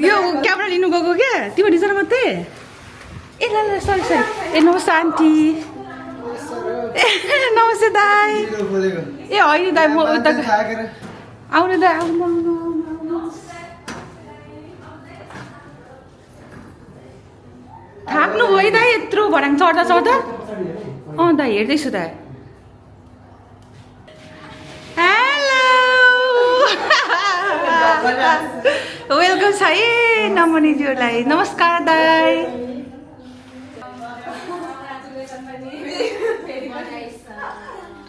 यो क्यामेरा लिनु गएको क्या तिमी दुईजना मात्रै ए ल ल सरी सरी ए नमस्ते आन्टी ए नमस्ते दाई ए होइन दाई म उता आउनु दाई आउनु आउनु थाक्नु भयो दाई यत्रो भडाङ चढ्दा चढ्दा दाई हेर्दैछु दाई वेलकम छ है नमनीज्यूलाई नमस्कार दाई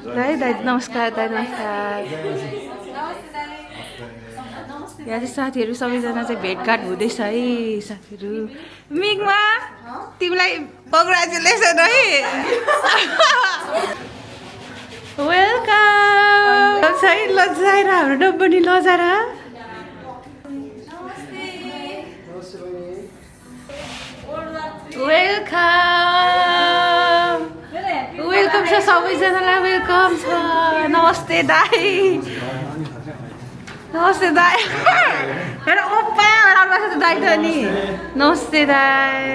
दाई दाई नमस्कार दाई नमस्कार यहाँ चाहिँ साथीहरू सबैजना चाहिँ भेटघाट हुँदैछ है साथीहरू मिगमा तिमीलाई कङ्ग्रेचुलेसन है वेलकम है लजाएर हाम्रो डब्बनी लजाएर वेलकम वेलकम छ सबैजनालाई वेलकम छ नमस्ते दाई नमस्ते दाई हेर ओप्पा राम्रो छ दाई त नि नमस्ते दाई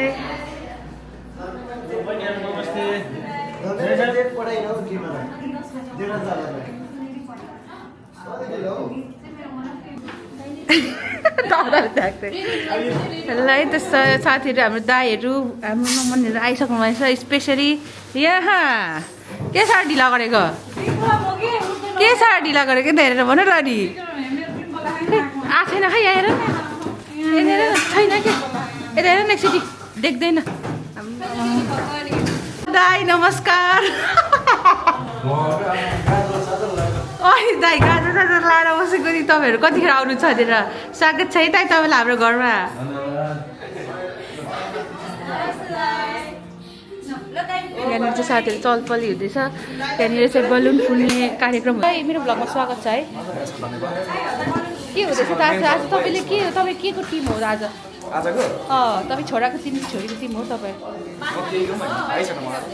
ल है त साथीहरू हाम्रो दाईहरू हाम्रो नमनहरू आइसक्नु भएछ स्पेसली यहाँ के साह्रो ढिला गरेको के साह्रो ढिला गरेको त हेरेर भन र नि आएको छैन खै हेर हेरेर छैन कि यता हेर न एकचोटि देख्दैन दाई नमस्कार अहिले दाई गाजर साजर लाएर बसेको नि तपाईँहरू कतिखेर आउनु छ भनेर स्वागत छ है दाई तपाईँलाई हाम्रो घरमा यहाँनिर चाहिँ साथीहरू चलपली हुँदैछ त्यहाँनिर चाहिँ बलुन फुल्ने कार्यक्रम मेरो भ्लगमा स्वागत छ है के हुँदैछ त आज आज तपाईँले के तपाईँ के को टिम हो आज तपाईँ छोराको टिम छोरीको टिम हो तपाईँ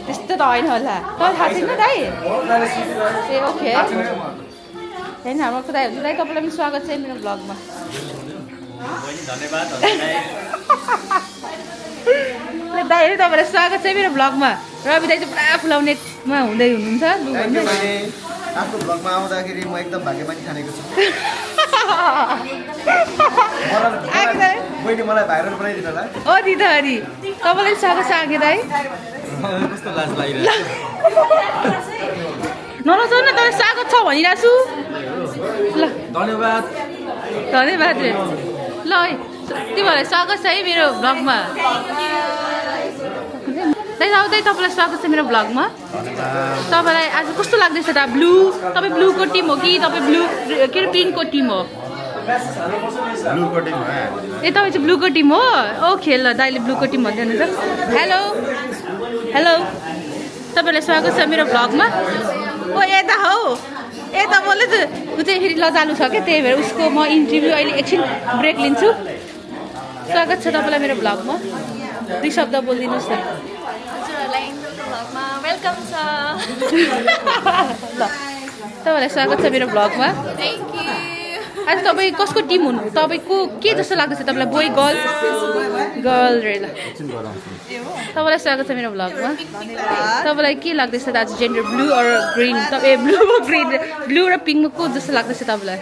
त्यस्तो त होइन होला तपाईँ थाहा छैन दाई ए ओके होइन हाम्रो त दाई हुन्छ दाई तपाईँलाई पनि स्वागत छ मेरो भ्लगमा दाईहरू तपाईँलाई स्वागत छ मेरो भ्लगमा रवि दाई चाहिँ पुरा फुलाउनेमा हुँदै हुनुहुन्छ लु भन्नु आफ्नो भ्लगमा आउँदाखेरि म एकदम भाग्यमानी ठानेको छु बहिनी मलाई भाइरल बनाइदिनु होला दिदा हरि तपाईँलाई स्वागत छ आगे दाई कस्तो लाज लागिरहेको नलजाउ न तपाईँ स्वागत छ भनिरहेको छु ल धन्यवाद धन्यवाद ल है तिमीहरूलाई स्वागत छ है मेरो भ्लगमा दाइ आउँदै तपाईँलाई स्वागत छ मेरो भ्लगमा तपाईँलाई आज कस्तो लाग्दैछ त ब्लू तपाईँ ब्लूको टिम हो कि तपाईँ ब्लू के अरे पिङ्कको टिम हो ए तपाईँ चाहिँ ब्लूको टिम हो ओके ल दाइले ब्लूको टिम भन्दै हुनुहुन्छ हेलो हेलो तपाईँलाई स्वागत छ मेरो भ्लगमा ओ यता हौ यता बोले त ऊ चाहिँ फेरि लजालु छ क्या त्यही भएर उसको म इन्टरभ्यू अहिले एकछिन ब्रेक लिन्छु स्वागत छ तपाईँलाई मेरो भ्लगमा 2 शब्द बोलिदिनुहोस् न वेलकम छ ल तपाईँलाई स्वागत छ मेरो भ्लगमा आज तपाईँ कसको टिम हुनु तपाईँको के जस्तो लाग्दैछ तपाईँलाई बोय गर्ल गर्ल रे ल तपाईँलाई स्वागत छ मेरो भ्लगमा तपाईँलाई के लाग्दैछ आज जेन्डर ब्लू अर ग्रिन तपाईँ ब्लू ग्रिन ब्लू र पिङ्कमा को जस्तो लाग्दैछ तपाईँलाई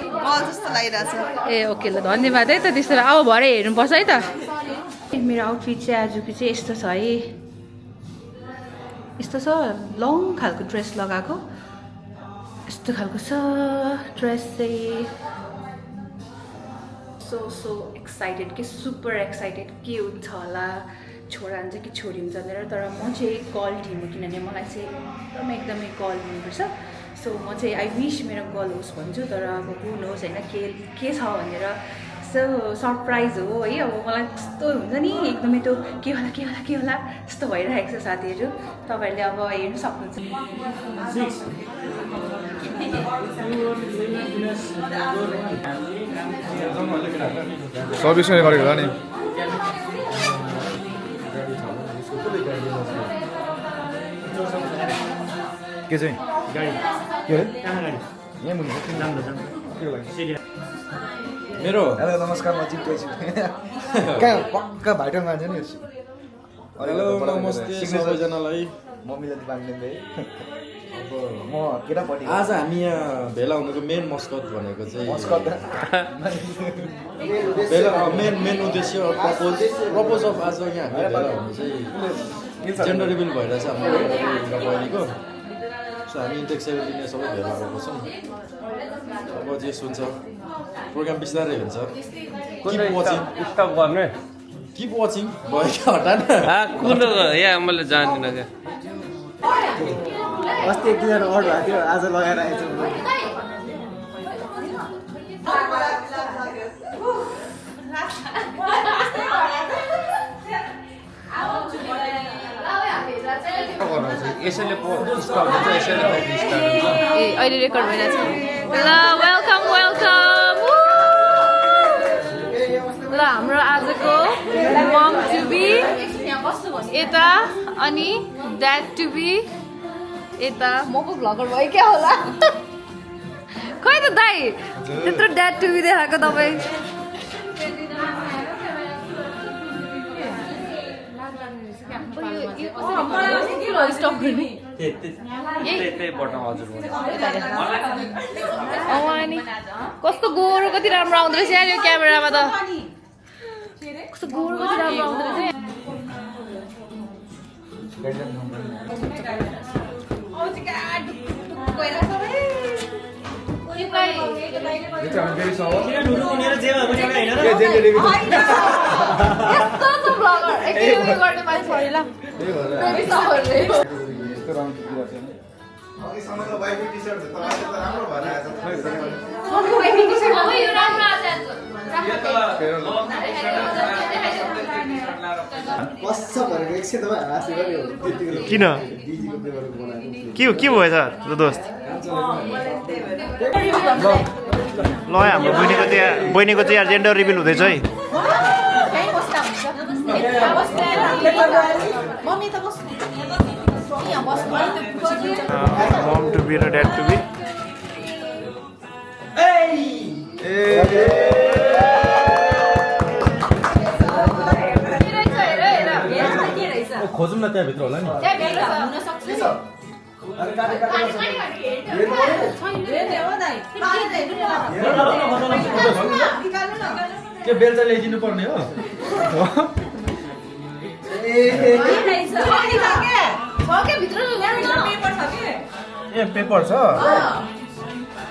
ए ओके ल धन्यवाद है त त्यस्तो अब भरे हेर्नुपर्छ है त मेरो आउटफिट चाहिँ आजको चाहिँ यस्तो छ है यस्तो छ लङ खालको ड्रेस लगाएको यस्तो खालको छ ड्रेस चाहिँ सो एक्साइटेड कि सुपर एक्साइटेड के हुन्छ होला छोरा हुन्छ कि छोरी हुन्छ भनेर तर म चाहिँ गर्ल टिम हो किनभने मलाई चाहिँ एकदमै गर्ल हुनुपर्छ सो म चाहिँ आई विश मेरो गर्ल होस् भन्छु तर अब हु नोस् होइन के छ भनेर सो सरप्राइज हो है अब मलाई कस्तो हुन्छ नि एकदमै त्यो के होला यस्तो भइरहेको छ साथीहरू तपाईँहरूले अब हेर्नु सक्नुहुन्छ सर्भिस पनि गरेको होला नि के चाहिँ गाडी के यहाँ मुनि मेरो हेलो नमस्कार म चिप्टो छु कहाँ पक्का भाइटन मान्छे नि हेलो नमस्ते सबैजनालाई मम्मीले त बाँड्दै म केटापट्टि आज हामी यहाँ भेला हुनुको मेन मस्कत भनेको चाहिँ मेन उद्देश्य प्रपोज अफ आज यहाँ हामी भेला हुनु चाहिँ जेन्डर रिभिल भइरहेछ हाम्रो बहिनीको सो हामी इन्टेक 7 लिने सबै भेला भएको छौँ अब जे सुन्छ प्रोग्राम बिस्तारै हुन्छ किप वाचिङ भयो हटान कुन यहाँ मैले जान्दिनँ क्या अस्ति एक दुईजना अर्डर भएको थियो आज लगाएर आएछ यसैले स्टप हुन्छ यसैले स्टार्ट हुन्छ ए अहिले रेकर्ड भइरहेछ ल वेलकम वेलकम ल हाम्रो आजको मम टु बी यता अनि ड्याड टु बी यता म पो भ्लगर भयो क्या होला खै त दाइ त्यत्रो ड्याड टु बी देखाएको तपाईँ स्टप गर्ने अनि कस्तो गोरो कति राम्रो आउँदो रहेछ यार यो क्यामेरामा त कस्तो गोरो कति राम्रो आउँदो रहेछ किन के भएछ दोस्त ल हाम्रो बहिनीको चाहिँ जेन्डर रिभिल हुँदैछ है मम टु बी र ड्याड टु बी खोजौँ न त्यहाँभित्र होला नि के बेलचा ल्याइदिनु पर्ने हो ए पेपर छ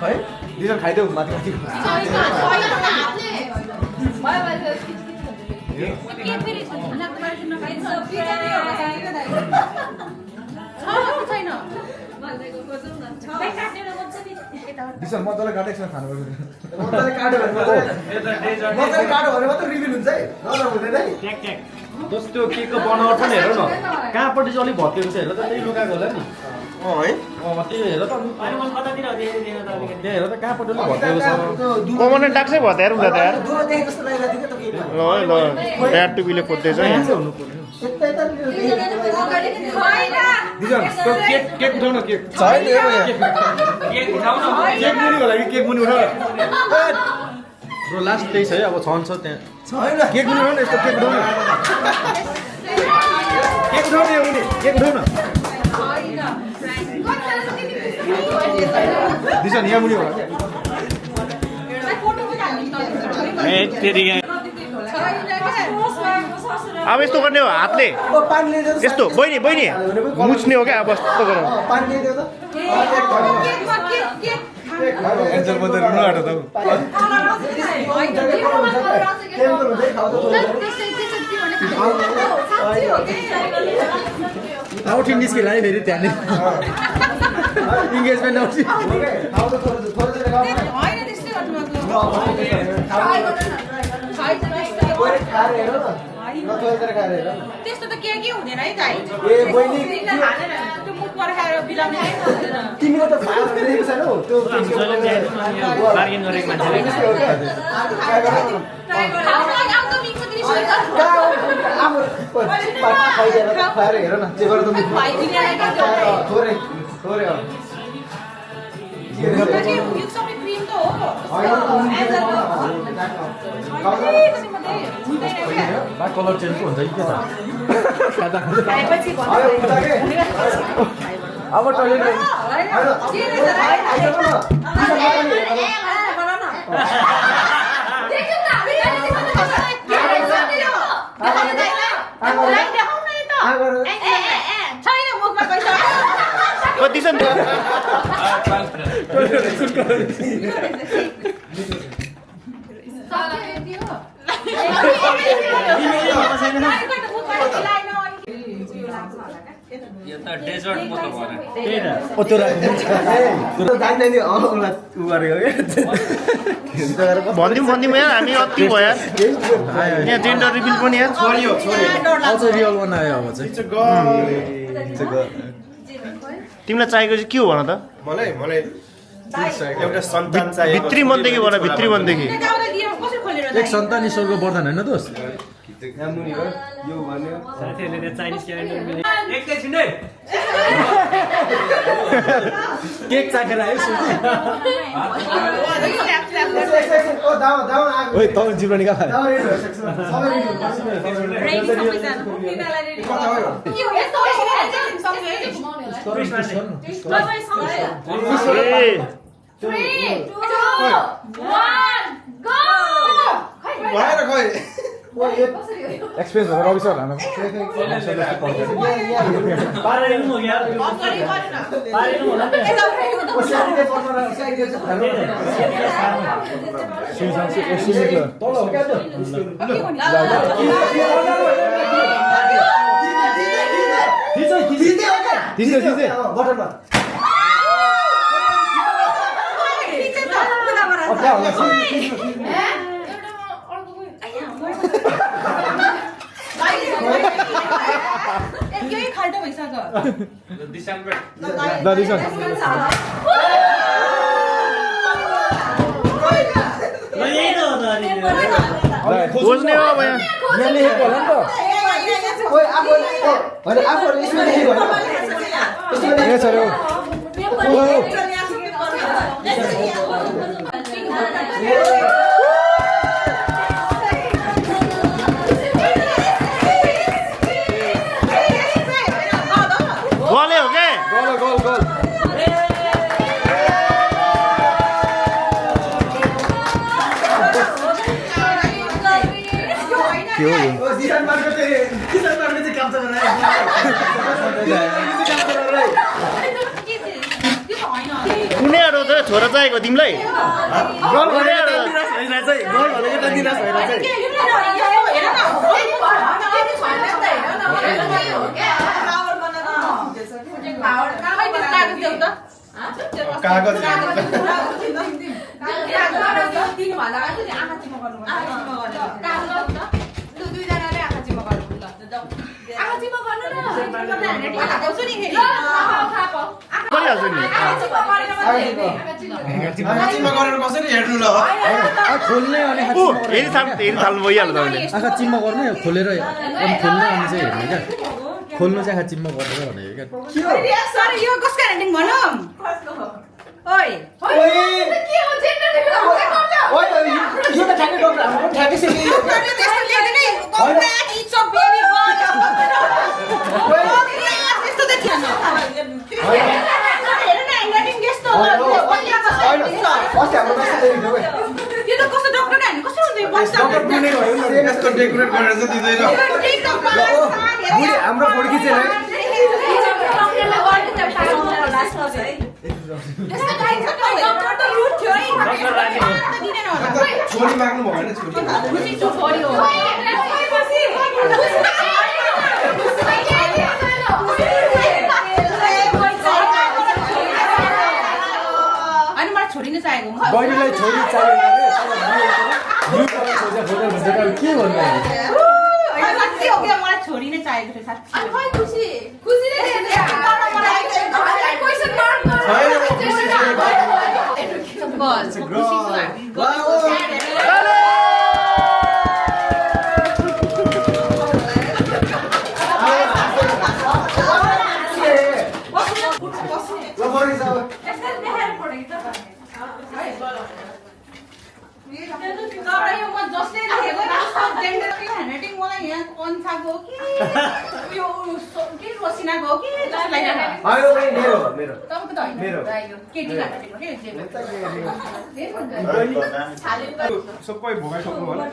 है दिदन खाइदेऊ माथि माथि दिसन म तँलाई काटेको छु खानु पर्छ म तँलाई काट्यो भने मात्र रिभिल हुन्छ है नत्र हुँदैन है दोस्त त्यो केकको बनावट पनि हेर न कहाँपट्टि चाहिँ अलिक भत्किएको छ हेर त त्यही लुकाएको होला नि है त्यही हेर त त्यहाँ हेर त कहाँपट्टि अलिक भत्किएको छ कमन डाक्सै भयो त यार उता त यार दूर देखेको जस्तो लागिरहेको थियो कि त ल ड्याड टु बीले खोज्दैछ यहाँ दिजन त्यो केक उठाउन केक छैन केक मुनि होला कि केक मुनि उठाउ ब्रो लास्ट त्यही छ है अब छन् छ त्यहाँ छैन केक मुनि उठाउन यस्तो केक उठाउन केक उठाउन यहाँ मुनि केक उठाउन दिजन यहाँ मुनि होला अब यस्तो गर्ने हो हातले यस्तो बहिनी मुछ्ने हो क्या अब यस्तो गरौँ पानी ल्याइदेऊ त एन्जल म त रुन आँट्यो त आउटिङ निस्किला है फेरि त्यहाँनिर इङ्गेजमेन्ट आउँछ त्यस्तो त के हुँदैन है दाइ ए बहिनी त्यो मुख पर्खाएर बिलाउने तिमीले त खाएर देखेको छैनौ त्यो बार्गेन गरेको मान्छेले खाएर हेर न जे गरेर थोरै थोरै सबै क्रिम त हो बा कलर चेन्जको हुन्छ कि के छ अब टोइलेट कति छ नि यो त डेजर्ट म त भने भनिदिउँ यार हामी अति भयो यार यहाँ जेन्डर रिभिल पनि यार आउँछ रियल वान आयो अब चाहिँ तिमीलाई चाहिएको चाहिँ के हो भन त मलाई एउटा सन्तान चाहिएको भित्री मनदेखि भन भित्री मनदेखि एक सन्तान ईश्वरको वरदान होइन दोस्त मुनि हो यो भन्यो केक चाखेर आयो ओ दाउ दाउ आगो ओइ तपाईँ जिब्रानी कहाँ दाउ रेडी भइसक्छ भएर खै एक्सपिरियन्स भयो रवि सर हाम्रो खाल्टो भइसक्यो खोज्ने हो अब यहाँ यहाँ लेखेको होला नि त ओइ आफू हैन आफूले यसमा लेखेको हैन ए सर गले हो के गोल के हो यो ओ दिसान मार्को चाहिँ काम त उनीहरू त छोरा चाहिएको तिमीलाई गोल भनेको त दिनास भइरा चाहिँ गोल भनेको त दिनास भइरा चाहिँ कागज गरिहाल्छु नि चिम्मा गरेर कसरी हेर्नु ल खोल्ने अनि ऊ हेरि थाल्नु भइहाल्छ तपाईँले आँखा चिम्मा गर्ने खोलेर अनि खोल्ने अनि चाहिँ हेर्ने क्या खोल्नु चाहिँ आँखा चिम्मा गरेर भनेको क्या सर यो कसको ह्यान्डिङ भनौँ ओइ ओइ यो त ठ्याक्कै डक्टर हाम्रो ठ्याक्कै सिक्यो डक्टरले त्यस्तो लेख्दैन complete it's a baby girl त्यस्तो त थिएन हेर न ह्यान्डराइटिङ यस्तो होइन अस्ति हाम्रो मेसेज लेखेको थियो यो त कस्तो डक्टरले हान्नु कस्तो हुँदै बस्छ डक्टर कुनै भयो नि यसको डेकोरेट गरेर चाहिँ दिँदैन बुढी हाम्रो फोड्की चाहिँ छोरी माग्नु भएन छोरी अनि मलाई छोरी नै चाहिएको बहिनीलाई छोरी चाहिएको के भन्नु साँच्चै हो क्या मलाई छोरी नै चाहिएको थियो साँच्चै ह्यान्डराइटिङ मलाई यहाँ कन्साको कि यो के रोसिनाको कि जस्तो लागिरहेको आयो भाइ मेरो मेरो तपाईँको त होइन मेरो। केटी ह्यान्डराइटिङ हो कि सबै भोगाइ सक्नु होला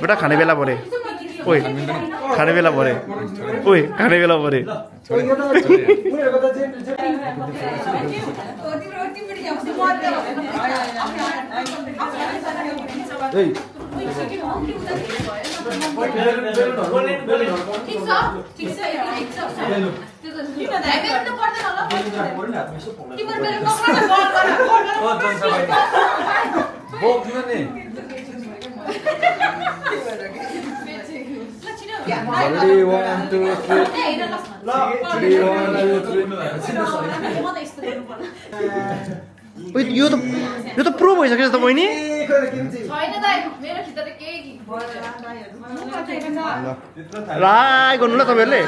बेटा खाने बेला परे ओइ खाने बेला परे ओइ खाने बेला परे उनीहरुको त जे बोक्नु नि 1 2 3 ओइ यो त प्रो भइसक्यो त बहिनी राई गर्नु ल तपाईँहरूले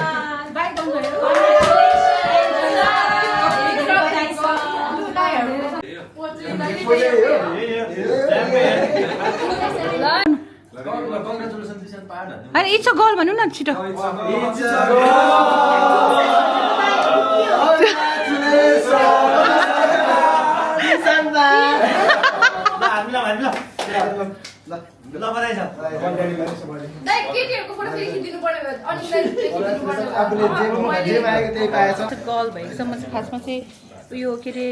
अरे इट्स अ गर्ल भन्नु न छिटो गर्ल भएकोसम्म चाहिँ खासमा चाहिँ उयो के अरे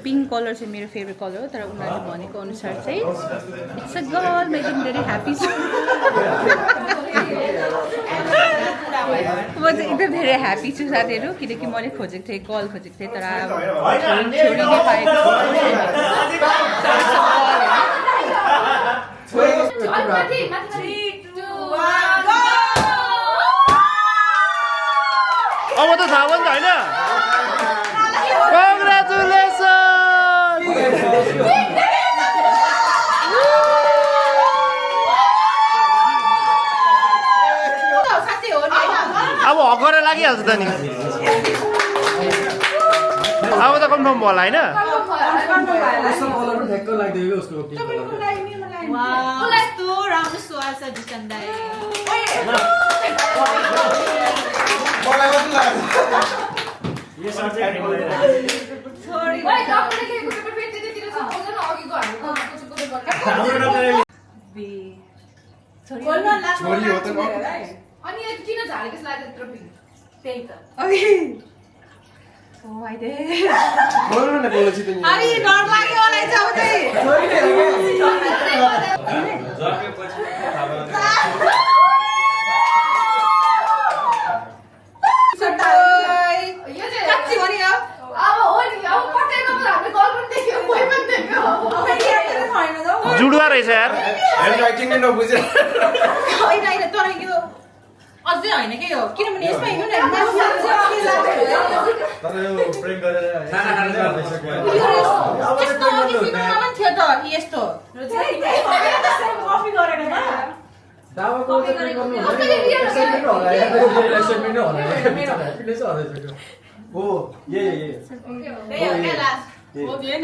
पिङ्क कलर चाहिँ मेरो फेभरेट कलर हो तर उनीहरूले भनेको अनुसार चाहिँ it's a girl making very happy छु म चाहिँ एकदम धेरै ह्याप्पी छु साथीहरू किनकि मैले खोजेको थिएँ गर्ल खोजेको थिएँ तर छोडी नै पाएको अब त थाहा भयो नि त होइन अब हकरे लागिहाल्छ त नि अब त कन्फर्म भयो होला होइन अनि यो किन झालेको जस्तो लाग्यो त्यत्रो पिङ त्यही त ओ आइ दे बोल्नु न बोलेछि त नि अरे डर लाग्यो मलाई चाहिँ जुडुवा रहेछ यार ह्यान्डराइटिङ नै नबुझे तर यो अझै होइन के हो किनभने यसमा हेर्नु न तर यो प्रेम गरेर यस्तो थियो त यस्तो कपी गरेको त दावाको चाहिँ प्रेम गर्नु एक्साइटमेन्ट होला यार एक्साइटमेन्ट होला ह्याप्पीनेस होला हो ये हो दिएन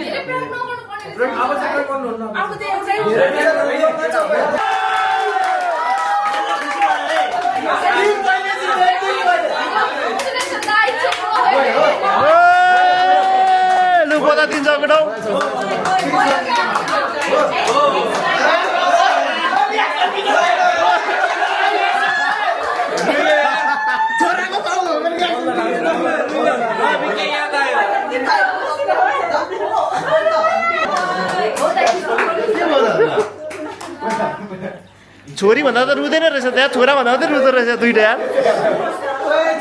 प्रेम अब चाहिँ प्रेम गर्नुहुन्न अब चाहिँ लु बोला दिन्छ बेटा छोरी भन्दा त रुँदैन रहेछ त्यहाँ छोरा भन्दा त रुँदो रहेछ दुइटा यार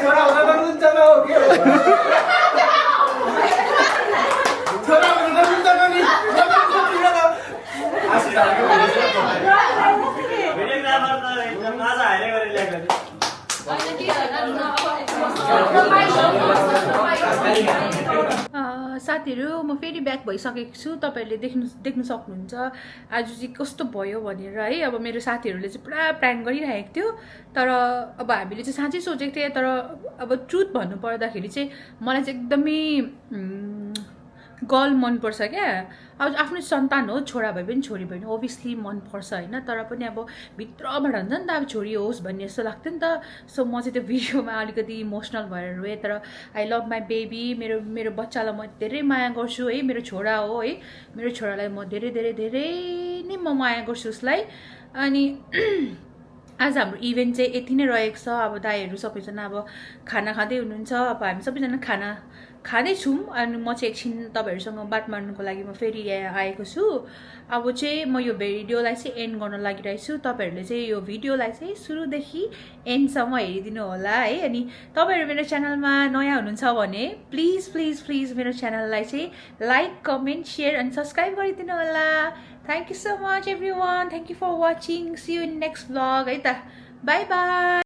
छोरा हुँदा त रुन्छ न हो के छोरा हुँदा त रुन्छ नि भिडियोग्राफर त एकदम आज हाइले गरेर ल्याएको साथीहरू म फेरि ब्याक भइसकेको छु तपाईँहरूले देख्नु सक्नुहुन्छ आज चाहिँ कस्तो भयो भनेर है अब मेरो साथीहरूले चाहिँ पुरा प्लान गरिरहेको थियो तर अब हामीले चाहिँ साँच्चै सोचेको थिएँ तर अब ट्रुथ भन्नु पर्दाखेरि चाहिँ मलाई चाहिँ एकदमै गर्ल मनपर्छ क्या अब आफ्नो सन्तान हो छोरा भए पनि छोरी भए पनि ओभियसली मनपर्छ होइन तर पनि अब भित्रबाट हुन्छ नि त अब छोरी होस् भन्ने जस्तो लाग्थ्यो नि त सो म चाहिँ त्यो भिडियोमा अलिकति इमोसनल भएर रोएँ तर आई लभ माई बेबी मेरो बच्चालाई म धेरै माया गर्छु है मेरो छोरा हो है मेरो छोरालाई म धेरै धेरै धेरै नै म माया गर्छु उसलाई अनि आज हाम्रो इभेन्ट चाहिँ यति नै रहेको छ अब दाइहरू सबैजना अब खाना खाँदै हुनुहुन्छ अब हामी सबैजना खाना खाँदैछौँ अनि म चाहिँ एकछिन तपाईँहरूसँग बात मार्नुको लागि म फेरि यहाँ आएको छु अब चाहिँ म यो भिडियोलाई चाहिँ एन्ड गर्न लागिरहेको छु तपाईँहरूले चाहिँ यो भिडियोलाई चाहिँ सुरुदेखि एन्डसम्म हेरिदिनु होला है अनि तपाईँहरू मेरो च्यानलमा नयाँ हुनुहुन्छ भने प्लिज प्लिज प्लिज मेरो च्यानललाई चाहिँ लाइक कमेन्ट सेयर अनि सब्सक्राइब गरिदिनु होला thank you so much everyone thank you for watching see you in next vlog है त बाई बाई